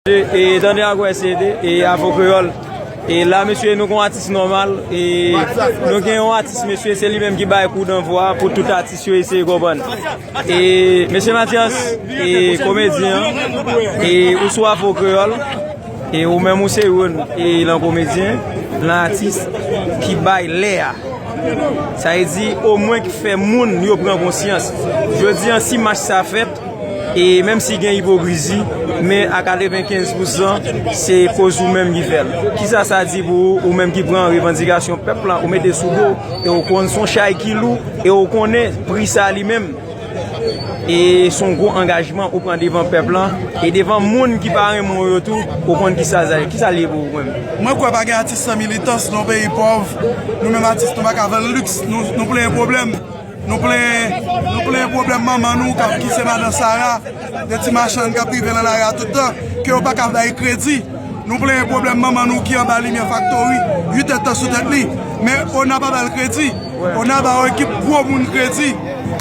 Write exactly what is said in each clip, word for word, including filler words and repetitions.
E, e, tande a kwè se de, e, Afro Kreyòl. E la, mesye, nou gen yon atis nòmal. E nou gen yon atis, mesye, se li menm ki bay kou dan vwa pou tout atis yo eseye konprann. E, mesye Mathias, e, komedyen, e, ou sou Afro Kreyòl, e, ou menm ou se youn, e, lan komedyen, lan atis ki bay lè a. Sa vle di, omwen ki fè moun yo pran konsyans. Jodi an, si mach sa fèt, e menm si gen ipokrizi, men a katrevenkenz pousan, se koz ou menm ki fè l. Kisa sa di pou ou, ou menm ki pran revandikasyon pèp la, ou mete sou do, e ou konn se yon chay ki lou, e ou konnen pri sa li menm, e se yon gwo angajman ou pran devan pèp la, e devan moun ki pa renmen w yo tou, ou konn kisa sa ye. Kisa l ye pou ou menm? Mwen kwè pa gen atis san militans nan yon peyi pòv. Nou menm atis, nou pa ka vann liks, nou, nou plenyen pwoblèm. Nou plenyen, nou plenyen pwoblèm manman nou k ap, ki se madan Sara, de ti machann k ap rive nan lari a tout tan, ke yo pa ka bay kredi. Nou plenyen pwoblèm manman nou ki anba limyè faktori, uit èdtan sou tèt li. Men ona pa ba l kredi. Ona ba yon ekip gwo moun kredi.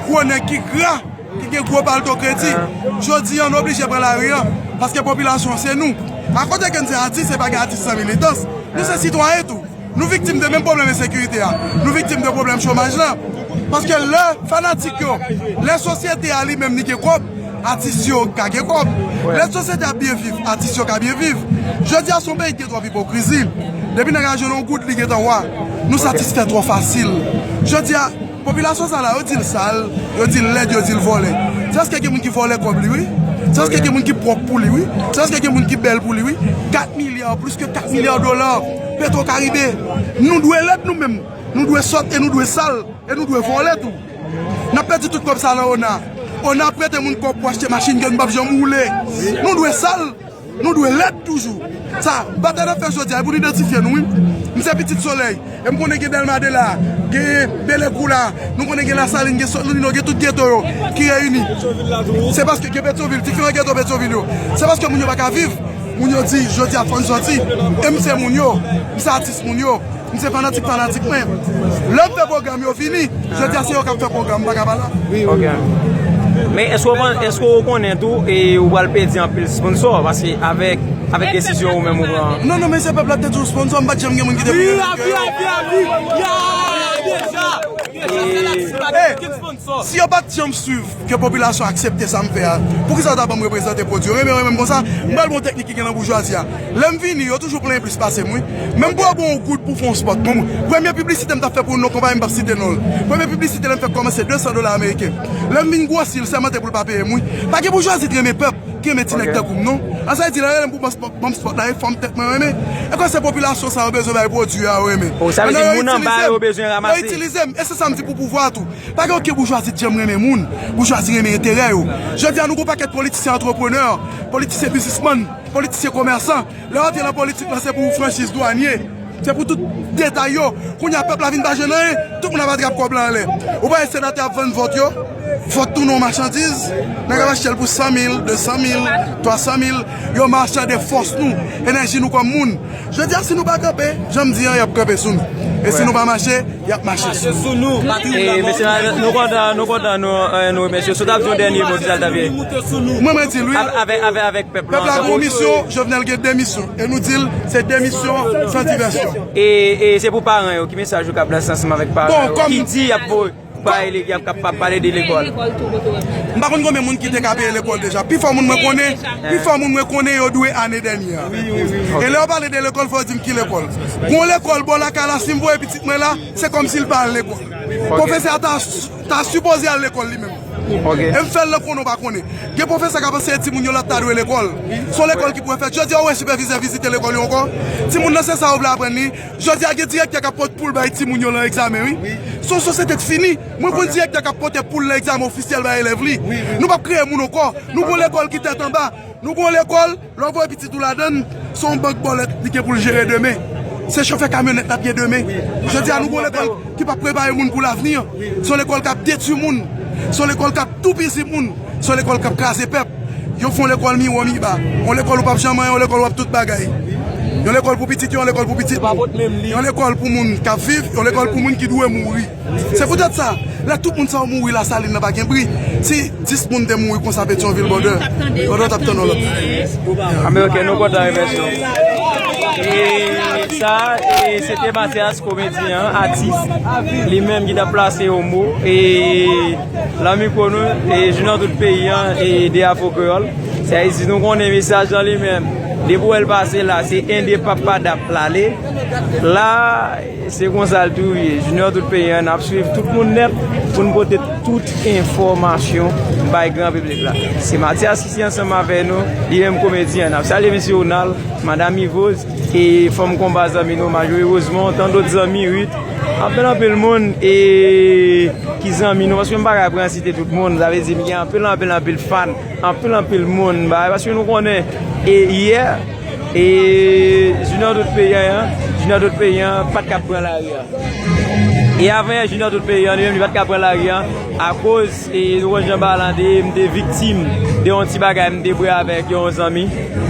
Gwo nèg ki gra, ki gen gwo palto kredi. Jodi an, nou oblije pran lari an, paske popilasyon an se nou. Akote ke n se atis, se pa gen atis san militans. Nou se sitwayen tou. Nou viktim de menm pwoblèm ensekirite a. Nou viktim de pwoblèm chomaj lan. Paske lè fanatik yo, lè sosyete a li menm li gen kòb, atis yo ka gen kòb. Lè sosyete a byen viv, atis yo ka byen viv. Jodi a, se yon peyi ki gen twòp ipokrizi. Depi nèg la jwenn yon goud, li gentan wa. Nou satisfè twò fasil. Jodi a, popilasyon sa la, yo di l sal, yo di l lèd, yo di l vòlè. Se paske gen moun ki vòlè kòb li, wi. Se paske gen moun ki pwòp pou li, wi. Se paske gen moun ki bèl pou li, wi. Kat milya, plis ke kat milya dola, Petro Caribe. Nou dwe lèd nou menm. Nou dwe sòt e nou dwe sal. E nou dwe vòlè tou. N ap pèdi tout kòb sa lan ona. Ona ap prete moun kòb pou achte machin ke nou p ap janm woule. Nou dwe sal. Nou dwe lèd toujou. Sa, batay n ap fè jodi a, e pou nou idantifye nou, wi. M se pitit Solèy. E m konnen gen Dèlma de la, gen Bèlèkou la, nou konnen gen Lasalin, gen Solino, gen tout geto yo ki reyini. Se paske gen Petyonvil, diferan geto Petyonvil yo. Se paske moun yo pa ka viv. Moun yo di, jodi a fò n sòti. E m se moun yo. M se atis moun yo. M se fanatik fanatik mwen. Lè m fè pwogram yo vini, jodi a se yo k ap fè pwogram, m pa ka pa la. Ok. Men èske w, èske w konnen tou, e ou pral pèdi anpil sponsò? Paske avèk, avèk desizyon ou menm ou pran. Non, non, men se pèp la te di w sponsò, m pa t janm gen moun ki te pou gen. Hey, si yo pa t janm swiv ke popilasyon aksepte sa m fè a, poukisa yo ta ban m reprezante pwodui yo? Renmen, renmen m konsa, m pral bon teknik ki gen nan boujwazi a. Lè m vini, yo toujou plenyen plis pase m, wi. Menm pou yo ba w yon goud pou fè yon spòt. Bon, premye piblisite m t ap fè pou yon non konpayi, m p ap site non l. Premye piblisite lè m fè kòmanse de san dola ameriken. Lè m vin gwosi, l sèmante pou l pa peye m, wi. Pa gen boujwazi ki renmen pèp, ki renmen ti nèg tankou m, non. An sa vle di, lè yo rele m pou ban spòt, ban m spòt la, e fòm tèt mwen renmen. E kòm se popilasyon sa yo bezwen bay pwodui a, yo renmen. Oh, sa vle di moun anba yo bezwen ranmase. Yo itilize m, e se sa m di pou pouvwa a tou. Pa gen okenn boujwazi ki janm renmen moun. Boujwazi renmen enterè yo. Jodi a, nou gon pakèt politisyen antreprenè, politisyen biznismann, politisyen komèsan. Lè w antre nan politik lan, se pou franchiz dwanye. Se pou tout detay yo. Kounye a, pèp la vin pa jwenn anyen. Tout moun ap atrap kòb la anlè. Ou pa wè senatè ap vann vòt yo? Vòt tounen yon machandiz. Nèg ap achte l pou san mil, de san mil, twa san mil. Yo machande fòs nou, enèji nou kòm moun. Jodi a, si nou pa kanpe, jan m di an, y ap kanpe sou nou. E si nou pa mache, y ap mache sou nou. E, mesye, nou kontan, nou kontan, nou, eh, nou remèsye. Si w t ap di yon dènye mo, kisa l t ap ye? Mwen, mwen di l, wi. Avèk, avèk, avèk pèp la. Pèp la gen yon misyon, Jovenel gen de misyon. E nou di l, se de misyon san divèsyon. E, e se pou paran yo, ki mesaj ou ka lanse ansanm avèk paran yo? Ki di y ap voye? Bay li, y ap, k ap pale de lekòl. M pa konn konbyen moun ki te ka peye lekòl deja. Pifò moun mwen konnen, pifò moun mwen konnen yo dwe ane dènye a. E lè yo pale de lekòl, fò yo di m ki lekòl. Gon lekòl bò lakay la, si m voye pitit mwen la, se kòmsi l pa al lekòl. Pwofesè a ta, ta sipoze al lekòl li menm. E m fè l nan konnen w pa konnen. Gen pwofesè k ap anseye timoun yo lòt ta dwe lekòl. Se yon lekòl ki pou fèt. Jodi a, ou wè sipèvizè vizite lekòl yo ankò? Timoun nan, se sa yo vle aprann li. Jodi a, gen direktè k ap pot poul bay timoun yo nan egzamen, wi. Se yon sosyete k fini. Mwen konn direktè k ap pote poul nan egzamen ofisyèl bay elèv li. Nou p ap kreye moun ankò. Nou gon lekòl ki tèt anba. Nou gon lekòl, lè w voye pitit ou ladan l, se yon bank bòlèt li gen pou l jere demen. Se chofè kamyonèt l ap ye demen. Jodi a, nou gon lekòl ki p ap prepare moun pou lavni. Se yon lekòl k ap detwi moun. Se yon lekòl k ap toupizi moun. Se yon lekòl k ap kraze pèp. Yo fè yon lekòl miwo miba. Yon lekòl ou p ap janm anyen, yon lekòl w ap tout bagay. Yon lekòl pou pitit yo, yon lekòl pou pitit nou. Yon lekòl pou moun k ap viv, yon lekòl pou moun ki dwe mouri. Se poutèt sa, Lè tout moun sa yo mouri Lasalin nan pa gen bri. Si dis moun te mouri konsa Petyonvil bòdè, bòdè w t ap tann yon lòt. Anben, ok, nou kontan remèsye w. E sa, e se te Mathias, komedyen, atis, li menm ki t ap plase yon mo, e lan mikwo nou, e Junior tout peyi an, e de Afro Kreyòl. Se Ayiti, nou konnen mesaj lan li menm. Depi w wè l pase la, se ende papa dap lale. La, se konsa l tou ye. Junior tout peyi an, n ap swiv tout moun nèt pou n pote tout enfòmasyon bay gran piblik la. Se Mathias ki ansanm avè nou, li menm komedyen. N ap salye mesye Ronald, madanm Yvose, e fanm konba zanmi nou, Marjorie Rosemond, tan dòt zanmi, Ruth, anpil anpil moun e ki zanmi nou, paske m pa ka pran site tout moun, sa vle di m gen anpil anpil anpil fan, anpil anpil moun, bay, paske nou konnen e yè, e Junior tout peyi an, Junior tout peyi an pa t ka pran lari a. E avan yè Junior tout peyi an, li menm li pa t ka pran lari a, akoz e nou konn jan bagay lan te ye, m te viktim de yon ti bagay m te bwè avèk yon zanmi,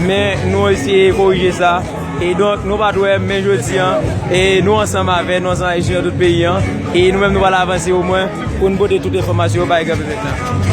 men nou eseye korije sa. E donk, nou pa t wè m, men jodi an, e nou ansanm avè, nou ansanm avèk Junior tout peyi an, e nou menm nou pral avanse omwen pou n pote tout enfòmasyon yo bay gran piblik la.